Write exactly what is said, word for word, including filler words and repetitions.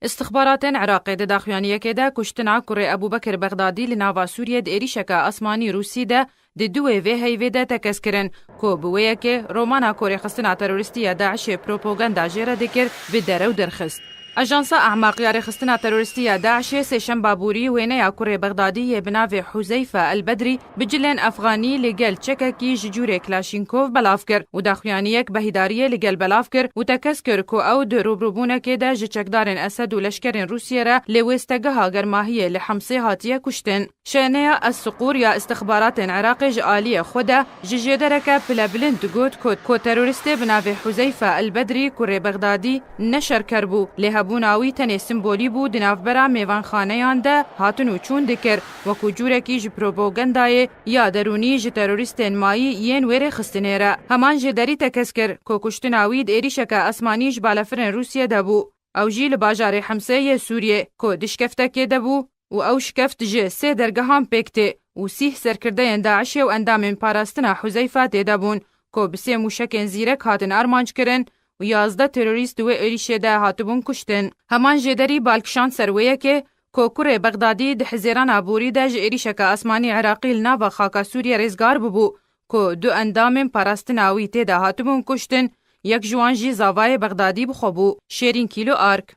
Îstixbaratên Iraqê di daxuyaniyekê de kuştina kurê Ebûbekir Bexdadî li nava Sûriyê di êrîşeke asmanî Rûsî de di du wê vê heyvê de tekez kirin, ku bi wê yekê romana ku rêxistina terorîstî ya DAIŞê propaganda jê re dikir, bi derew derxist. Ajansa Ahmaq ya rêxistina terorîstî ya DAIŞê sêşemba borî wêneya kurê Bexdadî yê bi navê Huzeyfe El Bedrî bi cilên efxanî li gel çekekî ji cûrê Klaşînkov belav kir û daxuyaniyek behidariyê li gel belav kir û tekez kir ku ew di rûbirûbûnekê de ji çekdarên Esed û leşkerên Rûsiyê re li wêstegeha germahiyê li Hemsê hatiye kuştin. Şeneya Es-Suqûr ya îstixbaratên Iraqê ji aliyê xwe de ji jêdereke pilebilind digot ku, ku terorîstê bi navê Huzeyfe El Bedrî kurê Bexdadî ne şerker bû, lê hebûna wî tenê simbolî bû, di navbera mêvanxaneyan de hatin û çûn dikir, wekû cûrekî ji propagandayê ya derûnî ji terorîstên mayî yên wê rêxistinê re. Heman jêderî tekez kir ku kuştina wî di êrîşeke esmanî ji balefirên Rûsiyê de bû. Ew jî li bajarê Hemsê yê Sûriyê, ku di şkeftekê de bû û ew şkeft ji sê dergehan pêk tê û sîh serkirdeyên DAIŞê û endamên parastina Huzeyfa tê de bûn, ku bi sê mûşekên zîrek hatin armanc kirin û yazdeh terorîst di wê êrîşê de hatibûn kuştin. Heman jêderî bal kişand ser wê yekê, ku kurê Bexdadî di Hizêrana borî de ji êrîşeke asmanî Iraqî li nava xaka Sûriyê rêzgar bûbû, ku du endamên parastina wî tê de hatibûn kuştin, yek ji wan jî zavayê Bexdadî bi xwe bû. Şêrîn Kîlo Ark.